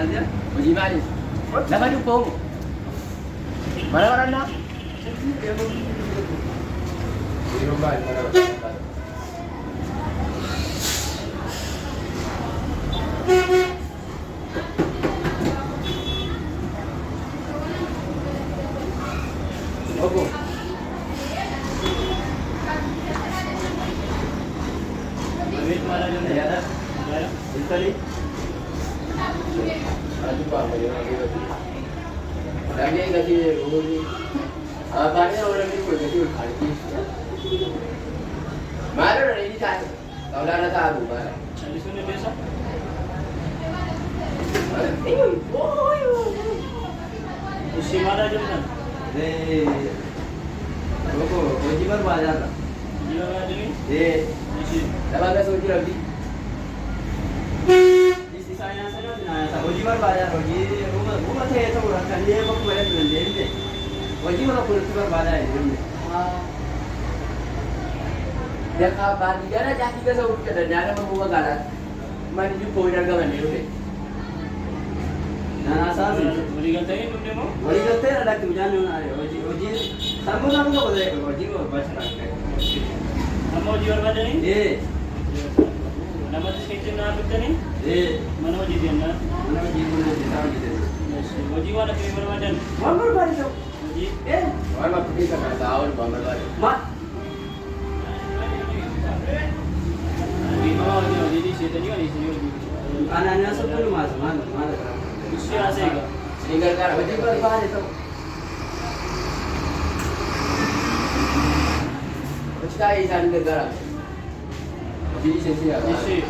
Hojii maaliif? Lafa dubboomu. Mana barannaa? Yeroo maali mana barannaa? Obbo. Namni gatii hojii abbaan namni kun gatii ol kaa'ee maal irra inni taa'e xawlaa irra taa'u maal. Callisuun dandeessaa? Ishee maal jedhan? Tokko hojii barbaadaadha. Hojii barbaadanii? Ishee. Nama akkas hojii rabbi. Hojii barbaadaadha. Hojii uuma ta'ee ta'u rakkannee bakkuma jedhu dandeenye. Hojii mana kunuunsi barbaadaa hin jirre. Dakaa baadiyyaadha jaatii gasa hojii jedhan nama muu magaalaatti. Manni dubboo hin argaman yeroo ta'e. Naanaasaa miti. Walii galtanii dhufne moo? Walii galtee dhalatti mucaan hojii hojii sammuu sammuu tokko ta'e hojii barbaachisaa kan Amma hojii barbaadanii? ta'e. Namatti isin naa dhuftanii? Ee Mana hojii deemnaa. mana hojii kun hojjetaa hojjetan. Hojii waan akkamii barbaadan? Waan barbaade ta'u. Hojii Ee Waan bakka keessa kana taa'aa oolu waan barbaade. ma Beekamaa hojii hojii dhiiseetanii waan isin hojii. anaanaa sabboon maas maal maal Ishee haasa'e egaa. Isin gargaara hojii barbaade ta'u. Hojii taa'ee isaan gargaara. Hojii isin si yaada. Ishee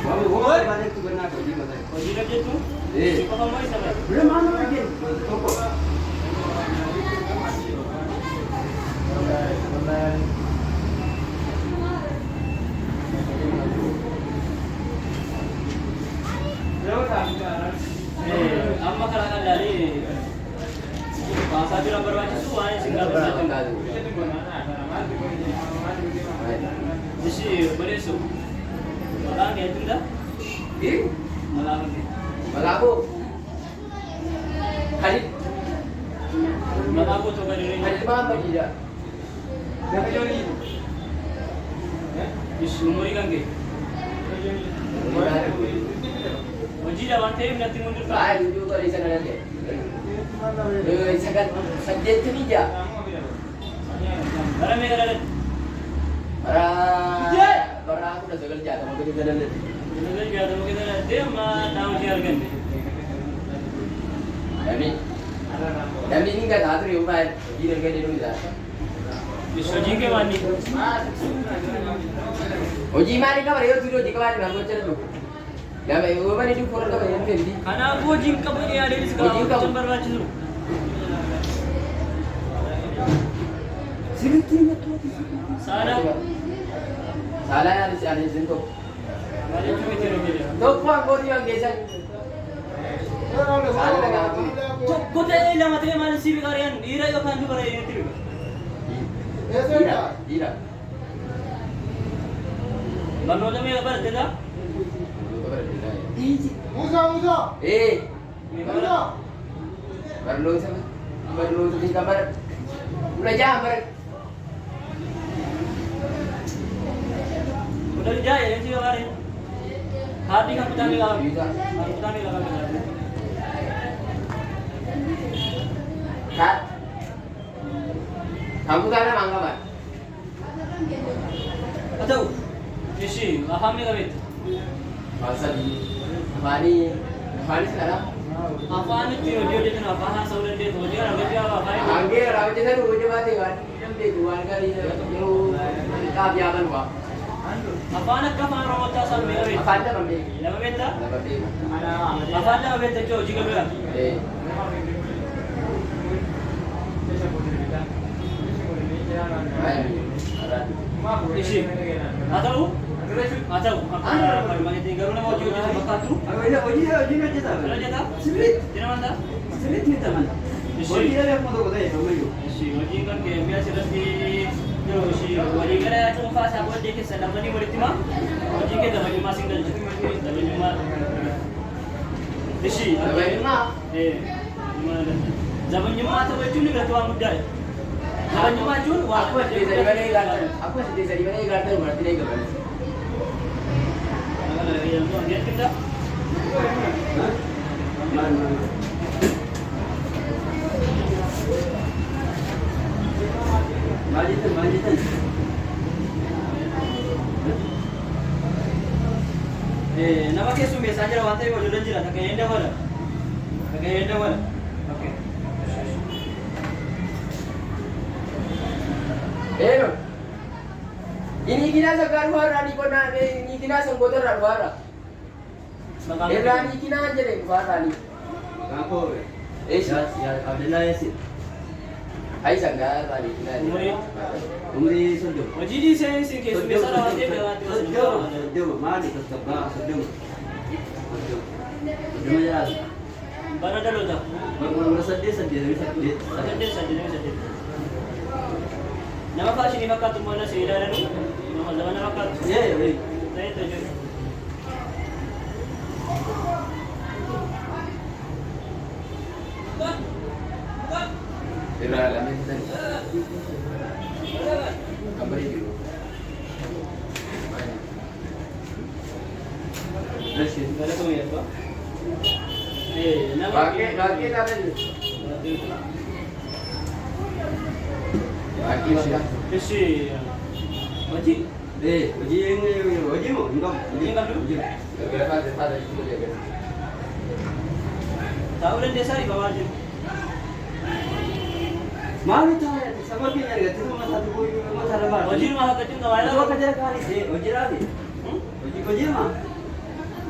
Waan barbaadetti gannaa hojii mataa. hojii hojjetu? Ee. Si qofa moo isa bara? Bira maal nama kennu tokko. Amma karaa kan ilaalee baasaa jiran barbaachisu waan isin gaafachaa jiru. Ishee obboleessu maqaan kee eenyudha? Maqaan kee. Maqaa koo Khalid Maqaa koo gadi ni. Khalid Mahammadiidha. Ishee umurii kan kee. Hojiidha waan ta'eef natti mul'ifta. Baay'ee duduu qoree sana danda'e. Sagal saddeettamii ja'a. Bara meeqa dhalatte? Bara bara 1960 keessa danda'e. 1960 keessa dhalattee amma daa hojii arganne. Namni namni ni gataa ture yoo baay'ee hojii darganii nu isaa. Ishee hojiin kee maali? Hojii maalii qaba yoo ture hojii qabaa maal gochaa jiru. Nama yoo bani dukkoo argama hin feenti. Kanaafuu hojiin qabu ni yaadeenis Hojii qabu. gaafa barbaachisu. Sirriitti himatu. Saala Saalaa yaalis yaalis hin tokko. maal jechuu miti yeroo jedhamu. Tokko aangootii waan geessan. Saala dhagaa ture. Tokko ta'ee lama ta'ee maal si biqaariyaan dhiira yookaan dubara eenyutti biqa? Dhiira dhiira. Barnoota meeqa baratte laa? Musa, Musa! Ee Musa! barnoota barnoota beekan bara 16 bara 16 jedhee si biqaariyaan. Kaardii kan kutaa meeqa qaba? Biitaa. Kan kutaa meeqa qaba? Kan kan kutaa lamaan qaban. Haa ta'u ishii afaan meeqa beekta? Afaan sadii. Afaanii afaanis kana. Afaan ittiin hojii hojjetan afaan haasa'uu dandeessu hojii kana hojjechuu afaan Hangee irraa hojjetan hojii baatee waan hin beeku waan gaarii yeroo xaaf yaaban waa. Afaan akka afaan Oromootti haasa'an meeqa beekta? Afaan lama beeku. Lama beektaa? Lama beeku. Afaan lama beekta jechuun hojii galuudha. Ee. Ishii haa ta'u haa ta'u akkuma garuu nama hojii hojjetu fakkaattu. Hojii hojii hojjetaa. Kan hojjetaa? Sirriitti Jina mantaa? sirriitti ni tamana. Ishii. Hojii dhabee akkuma tokko ta'e ammayyuu. Ishii hojiin kan kee mi'a asirratti Jiru ishii walii gara cuunfaa isaa booddee keessa lamanii walitti himaa hojii kee zabanyummaa siin galcha. Zabanyummaa. Ishii. Zabanyummaa? Zabanyummaa ta'uu jechuun biratti waan guddaadha. Zabanyummaa jechuun waan Akkuma teessanii malee ilaaltan, akkuma teessanii malee ilaaltan manatti ni gabanis. Maal maal. Maal jettan maal jettan? Nama keessummeessaa jira waan ta'eef hojii jira takka een dabala. Takka een dabala. Okay. Eeno. Inni kinaa sangaa dhufaarraa ni qonnaa inni kinaa sangoota irraa dhufaarraa. Irraa ni kinaa jedhe dhufaarraa ni. Maqaan koo Eessi. Abdallaa Yaasin. Ayi sangaa irraa ni kinaa. Umurii? Umurii 30. Hojii dhiisee isin keessummeessaa waan ta'eef gabaatti 30 30 maali tasgabbaa 30. 30 jiraatu. Bara dhaloota. 1888. 888. Nama faashinii fakkaatu immoo na si ilaalanu nama zamana fakkaatu. Ee ee. Ta'e ta'e. Irraa lameen sani. Kan bareedu. Eshi. Galatoomi abbaa. Nama. Baakee baakee taatee jiru. Baakee bakka. Ishi hojii Ee hojii hojii moo hin qabu. Hojii hin qabdu? Hojii. Galgala faata faata jechuun hojii agarsiisa. Taa'uu dandeessaa dhiifamaa jiru. Maali taa'e saba keenya argattee mataa tokko mataa lama. Hojii numa haqachuun qabaa Hojii jira. bakka jala kaanii hojii dhaabe. Hojii hojii maa?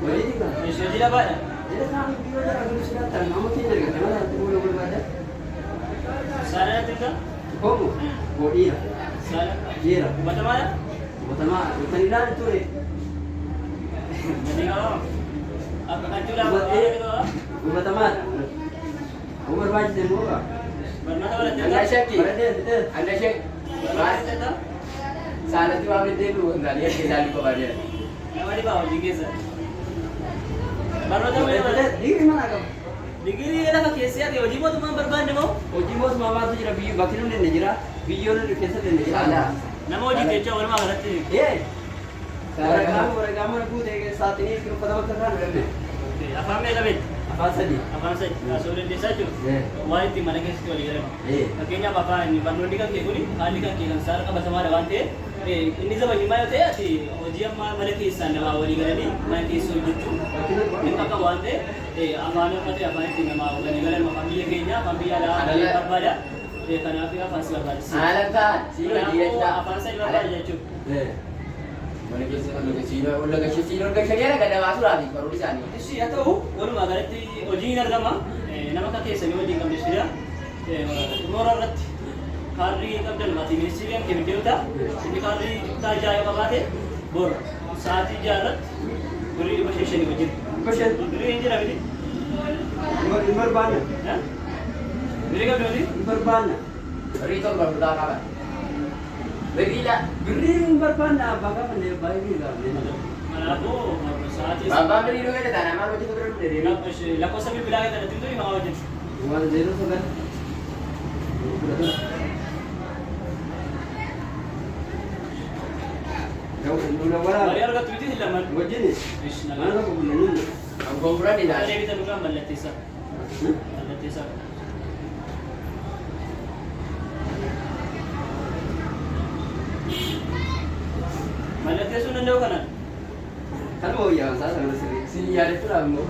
Hojii dhiigaa. Ishi hojii lafaadha. Jala kaanii biyyoo jala galu silaa ta'an nama keenya argattee mataa tokko barbaada. Saala natti himta? Koomu koo dhiira. Saala. Dhiira. Hubatamaadha? Hubatamaa kan ilaalu ture. Gadi qabama. Akka qachuudhaaf Hubatee. waan Hubatamaadha. Hoo barbaachise immoo qaba. Barnoota barattee Anna shakki. Baratee bitee. Anna shakki. Barnoota barattee Saalatti waan deddeebi'u hundaan erga ilaaluu qabaa jira. Nama dhibaa hojii keessa. Barnoota barattee Digirii mana qaba. Digirii lafa keessee ati hojii mootummaan barbaanne moo Hojii mootummaa maaltu jira biyyi bakki nuti inni jira biyyoon nuti keessa inni jira. Saala. nama hojii jecha walumaa galatti. Ee. Saala Waraqaa kana. waraqaa mana guutee saaxinii fi uffata bakka kaan dhabne. Afaan meeqa beekta? Afaan sadii. Afaan sadi. Haasa'uu dandeessaa jechuudha. Ee. Waan ittiin mana keessatti walii galan. Ee. Fakkeenyaaf afaan barnoonni kan kee kuni haalli kan kee kan saala qabatamaadha waan ta'eef inni zabanyummaa yoo ta'e ati hojii ammaa mana keessaan namaa walii galanii mana keessa hojjechuu hin qaqqabu waan ta'eef afaan amma ta'e afaan ittiin namaa walii galan afaan biyya keenyaa afaan biyya alaa Alala. barbaada. Kanaaf afaan si barbaachisa. Haalaan ta'an siin hojii Kanaafuu jechuudha. afaan sadi barbaada jechuudha. Ee. Mana keessa kan nuti siin ol gashee siin ol gashee gara gada baasuudhaaf baruun isaanii. Ishi haa ta'u walumaa galatti hojiin argama. Nama akka keessanii hojii hin qabne jira. Moora irratti kaarrii qabdan maatii ministeeriyaan kee Inni kaarrii kutaa ja'a yoo qabaate bor sa'aatii 6 irratti birrii 500 hojii. 500. Birrii hin jira miti. Hin barbaanna. Birrii qabdu miti. Hin barbaanna. Birrii 7 furdaa qaba. Birrii la. Birrii hin barbaanna abbaa gaafanne baay'ee gaafne. Kanaafuu sa'aatii. Abbaan birrii dhugee dha namaan hojii bira dhufne deemee. Lakkoofsa bilbilaa kanatti tuni maa hojjetu. Waan 09. 11. Lula Marii waraaba. argattu miti lamaan. Wajjinis. Ishi Mana nagaa. tokko bulanii. Kan gonfuraan Akka ilaali. deebitan dhugaan mallatteessaa. Mallatteessaa. Mallatteessuu danda'u kanaan. Kanuma wayyaa isaa sana sirrii. Siin yaadachuudhaaf immoo.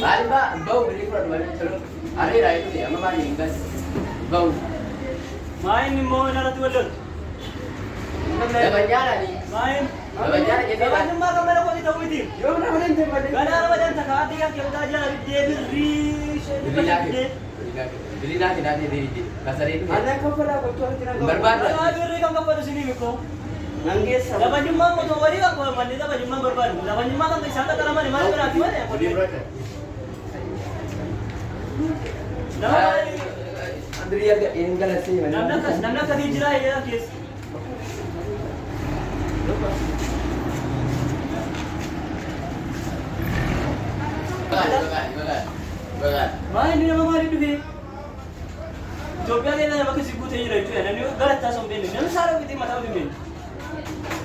Maal baa bahu birrii fudhatu malee tolu. Areera jechuudha amma maal hin gas bahu. Maa inni immoo narratti wal loltu? Dabanyaadhaani. Maa inni? Dabanyaadha jennee Dabanyummaa kan mana kooti ta'uu miti. Yoo nama hin ta'e Ganaa nama danta kaadii kan keewwataa jira biddee birrii Birrii 500 biddee. Birrii naa kennaa ta'e birrii kasaree dhufe. Ana kaffalaa gochuu irratti nan Barbaadu. Ganaa birrii kan kaffatu isinii mikoo. Nan geessa. Zabanyummaan otoo walii qabu manni zabanyummaan barbaadu. Zabanyummaa kan isaan qaxaramani maal biraati malee. Nama maali? Andrii argadheen galasee Namni akkas namni akkasii jira jedha keessa. Maal inni nama maaliif dhufee? Itoophiyaa keessa nama akkasii guutee jira jechuudha. Namni gara itti haasa'u hin beekne. Namni saala ofiitiin mataa ofii hin beekne.